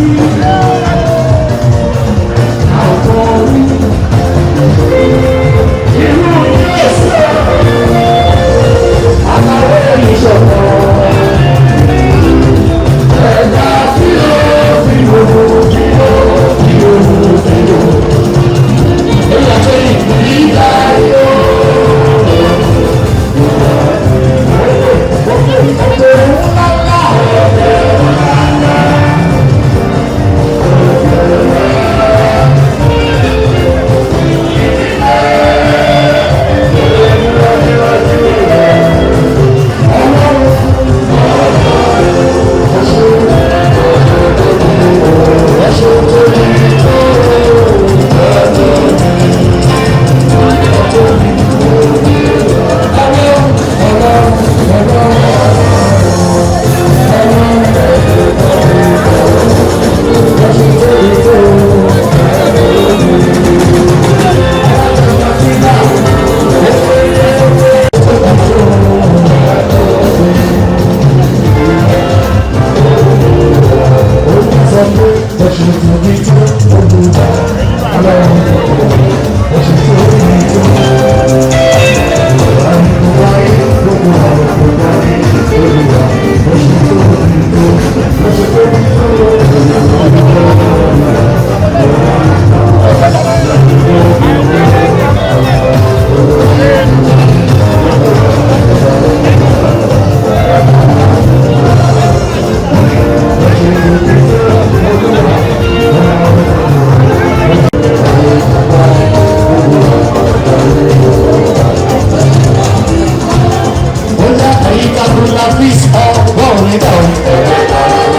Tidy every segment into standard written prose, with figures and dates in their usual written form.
Ìdílé àwọn irú Jésù àtàwọn ìṣọ̀kan ẹ̀dá tí ó fi gbogbo tí ó fi gbogbo tí ó ó yàtọ̀ ìgbà yóò. Òkè ńlá ńlá. Bóyá ẹ̀yin kakula please ọgbọ́n mi dà o.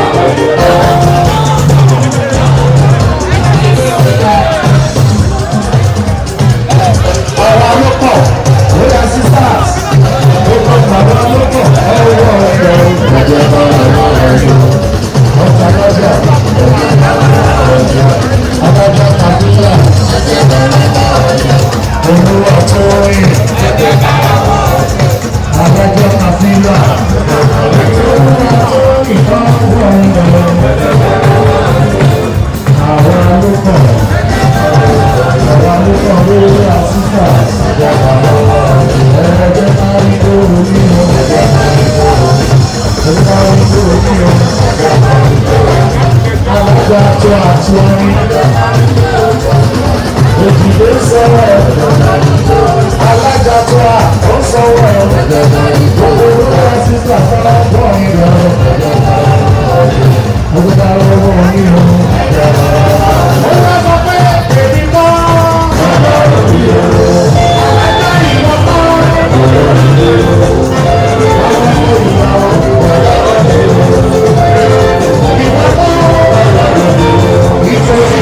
Àwa ló pọ̀, bóyá sisters, ó kọ́ bàbá ló pọ̀, ọwọ́ ọ̀dọ̀ ọ̀jẹ̀ bàbá ọ̀dọ̀ ọ̀tà lọ́jà ọ̀jà adájọ́ kakula olúwa tó rìn adájọ́ kakula ìbọn wọ̀ àwa ló pọ̀ àwa ló pọ̀ lórí àsísà ẹ̀ẹ́dẹ́ máa rí lóru nínú ẹ̀ẹ́dẹ́ máa rí lóru nínú alága tó àti orin òjìlé sọ̀rọ̀ alága tó à ó sọ̀rọ̀ gbogbo lórí àsísà fọlá bọ̀ nínú gbogbo àwọn nínú. Ó wá sọ pé èmi kọ́. Alága ìwọ kọ́. Ìwọ kọ́. Ìfòsí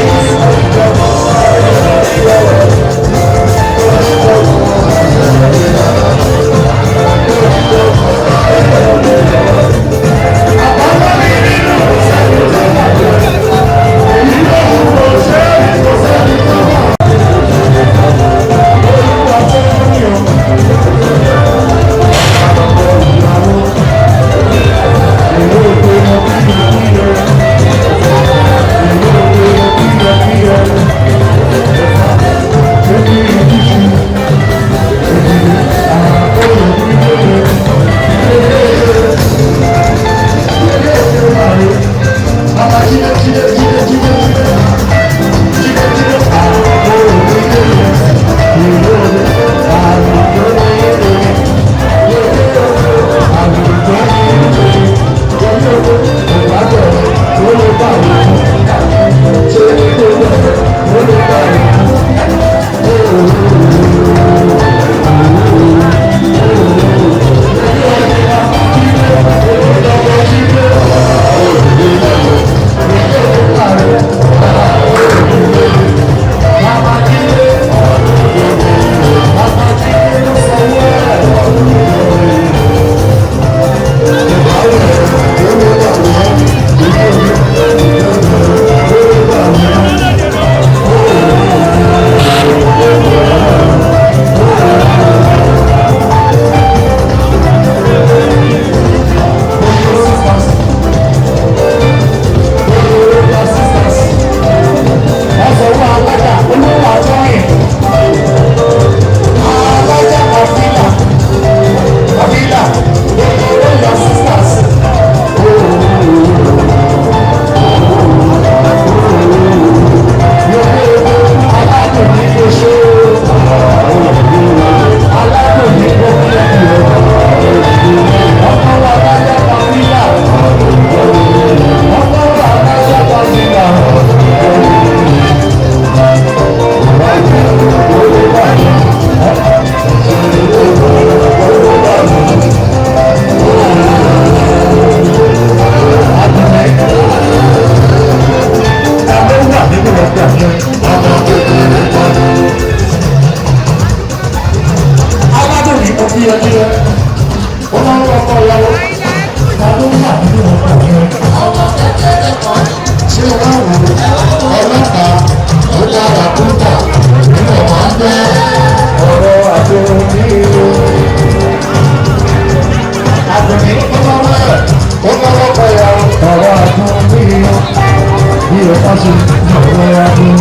bá ṣe ọ̀rọ̀ adùn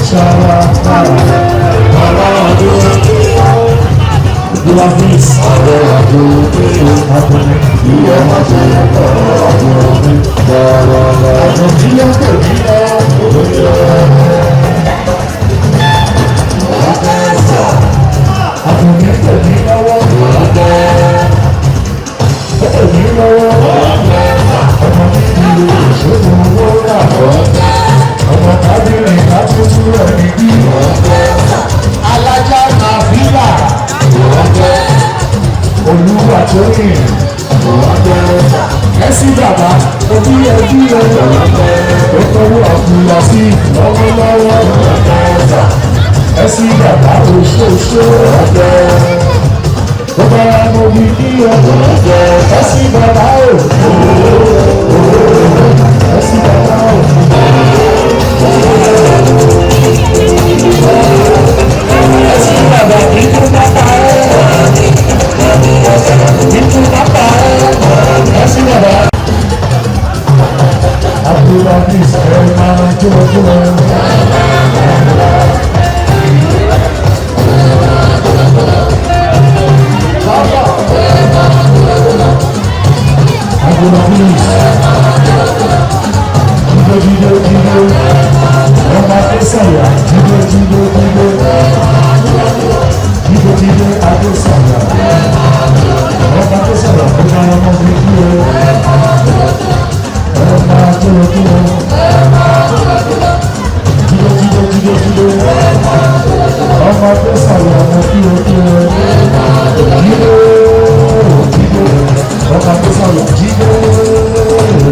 ṣara bára ọ̀rọ̀ adùn Abdulhafiz ọ̀rọ̀ adùn adùn ìyá máa ṣe ọ̀rọ̀ adùn bára adùn kí ló ń pè ní adùn ní pè ní lọ́wọ́ pè ní lọ́wọ́ ọmọ níbi ìṣòwò owó rà ọmọ kábìrì kábìtú ẹni bí alájà máa fílà olúwa tó rìn ẹsí bàbá ojú ẹbí ẹ ó tọwọ́ àbúrò sí lọ́wọ́lọ́wọ́ ẹsí bàbá oṣooṣo ó bára mo wí ní ọdún ẹsí bàbá o ẹsí bàbá o. Ẹsí bàbá ikú bàbá ẹ ikú bàbá ẹ ẹsí bàbá. Abdulhafiz ẹ máa jó jó ẹ. Abdulhafiz jíde jíde jíde ọmọ akẹ́sàyà jíde jíde jíde jíde jíde akẹ́sàyà ọmọ akẹ́sàyà kó máa ọmọ mi kí o ẹ máa tó o kí o jíde jíde jíde jíde ọmọ akẹ́sàyà ọmọ kí o kí o jíde jíde ọmọ akẹ́sàyà jíde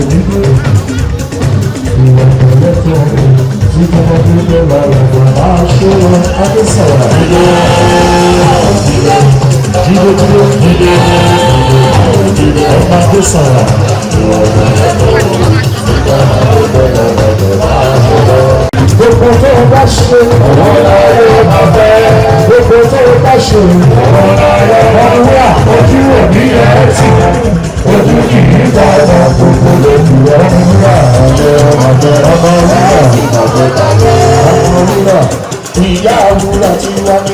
jíde ìwà ìpẹ̀lẹ́tọ̀ tí kọ́kọ́ tó lè wà lọ́wọ́ máa ṣó wọn adésọ̀rọ̀ jíde jíde jíde jíde ọmọ adésọ̀rọ̀. Gbogbo tó o bá ṣe ọ̀rọ̀ láyé máa fẹ́. Gbogbo tó o bá ṣe ọ̀rọ̀ láyé máa wà. Ojú òní ẹ̀ tì ojú kì í bá ọmọ gbogbo lójú ọmọ wúrà ọmọ ọmọ wúrà ọmọ wúrà ìyá wúrà tí wá ní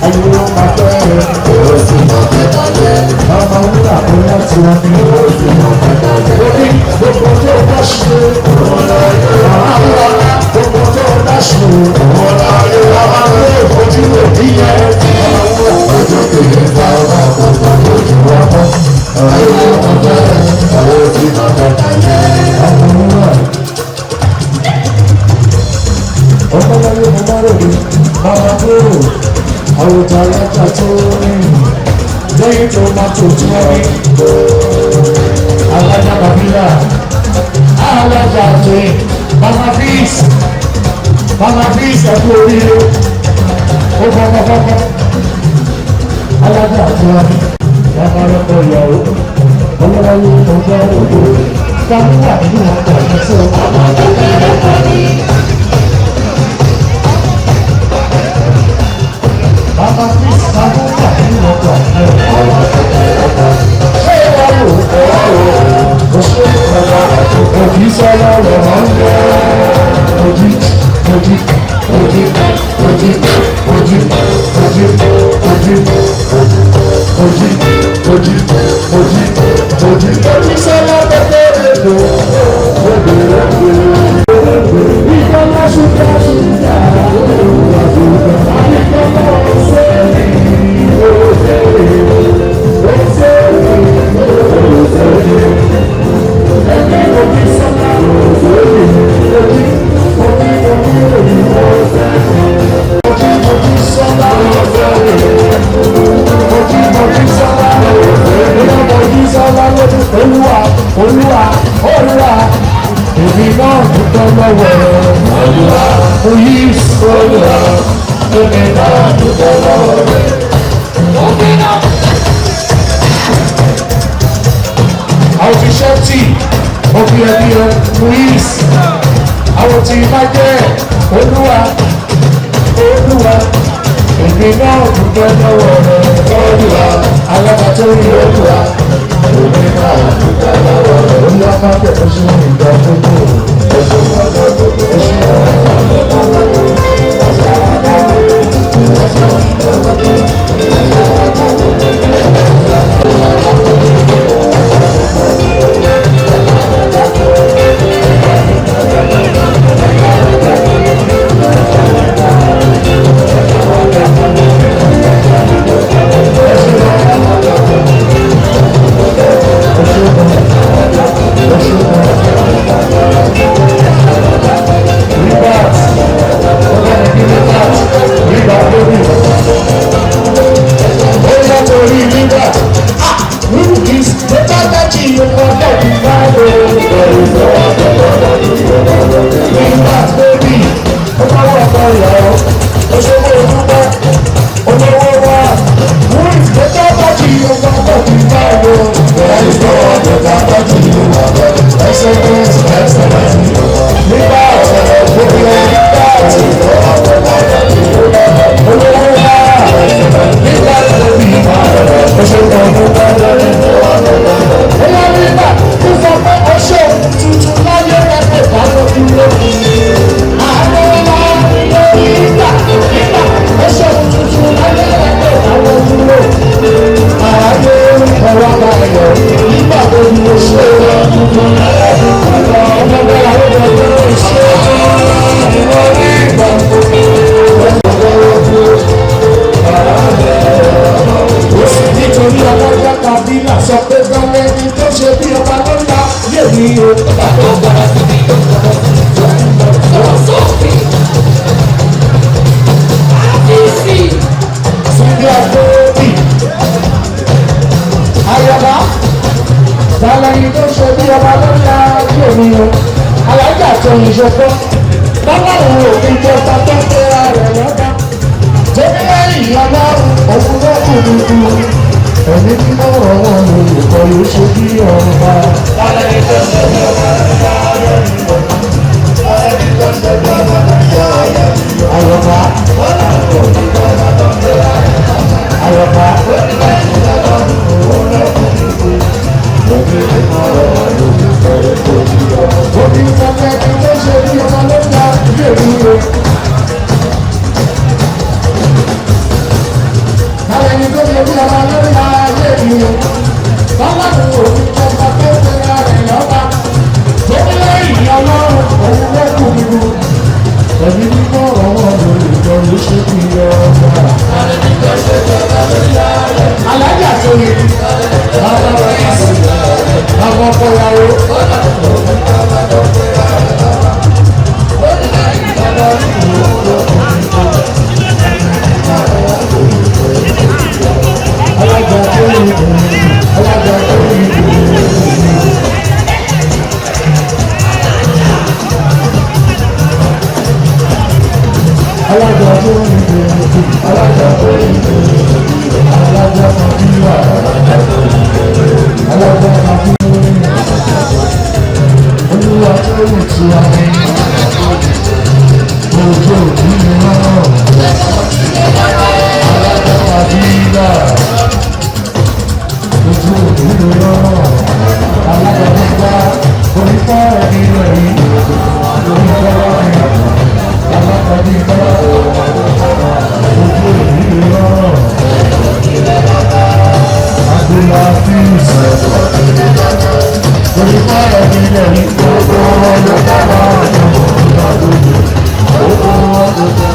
ayé ó máa fẹ́ ọmọ wúrà bóyá tí wá ní orí gbogbo tó bá ṣe ọmọ gbogbo tó bá ṣe ọmọ lé ojú òbí yẹn ojú kì í bá ọmọ gbogbo lójú ọmọ. Ọmọláyé mo bá ròde, bàbá tó rò, àwòtá alájà tó rìn, lẹ́yìn tó máa tó tí wọ́n rí. Alájà Bàbílà, alájà Tóyìn, Mama Fíìs, Mama Fíìs ẹ̀kú oríire, ó fọ́fọ́ fọ́fọ́, alájà tó wá ní bàbá lọ́kọ̀ ìyàwó ọlọ́wọ́ ọjọ́ òde táwọn wà nínú ọkọ̀ ìfẹsẹ̀ ọkọ̀. Bàbá Chris táwọn wà nínú ọkọ̀ ìfẹsẹ̀ ṣé ìwà wò ó ṣe òjì sọ́lá rẹ̀ máa ń lọ òjì òjì òjì òjì òjì òjì òjì òjì òjì òjì òjì òjì sọlá bẹbẹ èdò òbí òbí òbí ìkọlá ṣùgbọ́n ṣùgbọ́n àyíkọlá ọ̀sẹ̀ ọ̀sẹ̀ ọ̀sẹ̀ ọ̀sẹ̀ ẹgbẹ́ òjì sọlá òjì òjì òjì òjì òjì ọ̀sẹ̀ òjì òjì sọlá ọ̀sẹ̀ ojú mojú sọ́lá iná mojú sọ́lá lójú olúwa olúwa olúwa èmi náà dúpẹ́ lọ́wọ́ rẹ̀ olúwa oyí olúwa èmi náà dúpẹ́ lọ́wọ́ rẹ̀. Àwọn ti ṣẹ́tì òbí ẹbí ẹ Muiz àwọn ti májẹ́ olúwa olúwa èmi náà dúpẹ́ lọ́wọ́ rẹ̀ olúwa alága tó rí olúwa èmi náà dúpẹ́ lọ́wọ́ rẹ̀ olúwa máa bẹ̀rẹ̀ sí ìgbà gbogbo. Nígbà gbogbo nígbà olówó bá nígbà tó bí oṣù kan tó bá lọ́wọ́. Olórí nígbà tó sọ pé oṣù tuntun láyé rẹ̀ kò bá lójú lójú. Àárọ̀ ńlá lórí nígbà nígbà oṣù tuntun láyé rẹ̀ kò bá lójú lójú. Ààyè ọ̀rọ̀ àbáyọ̀ nígbà tó ní oṣù tuntun láyé rẹ̀ kò bá lójú nítorí ọlọ́jà tàbí là sọ pé gbọ́lẹ́ ní tó ṣe bí ọba ló ń la yèmí o. Ọba tó gbọ́dọ̀ síbi tó gbọ́dọ̀ síbi tó gbọ́dọ̀ sófin. Àfíìsì. Síbi àgbóòbí. Ayọ̀bá tàlẹ́yìn tó ṣe bí ọba ló ń la yèmí o. Alájà tó ń ṣe fún. Bọ́láhùn òfin jọba tó ń pera rẹ̀ lọ́ba. Jẹ́mílẹ́yìn ọlọ́run òun ló kù dúdú. Ẹ̀mí mímọ́ ọ̀wọ́n lolùkọ́ yóò ṣe bí ọba. Ayọ̀bá. Ayọ̀bá. Omi ìfọ̀kẹ́ ni tó ṣe bí ọba ló ń la ilé ìlú. Báwo ni tó ṣe bí ọba ló ń la ilé ìlú? Báwo ni òfin jọba tó ń pera rẹ̀ lọ́ba? Tóbi lẹ́yìn ọlọ́run òun ló kù nínú. Ẹ̀mí mímọ́ ọ̀wọ́ lolùkọ́ ló ṣe bí ọba. Alájà tó yẹ, bàbá rẹ̀ àwọn ọkọ ìyàwó. Alájà tó yẹ, alájà tó yẹ. Alájà tó yẹ, alájà tó yẹ, alájà tó yẹ, alájà tó yẹ. Olúwa tó yẹ tí a ní. Ojú òbí mi náà. Alájà Màdínà. Ojú òbí mi náà. Alájà nígbà onífá ẹni rẹ̀ yìí. Onífá ẹni alájà nígbà ojú òbí mi náà. Adúlá fíìsì. Onífá ẹni rẹ̀ yìí. Gbogbo ọjọ́ táwa ọ̀dọ́ ìgbà gbogbo. Gbogbo ọjọ́.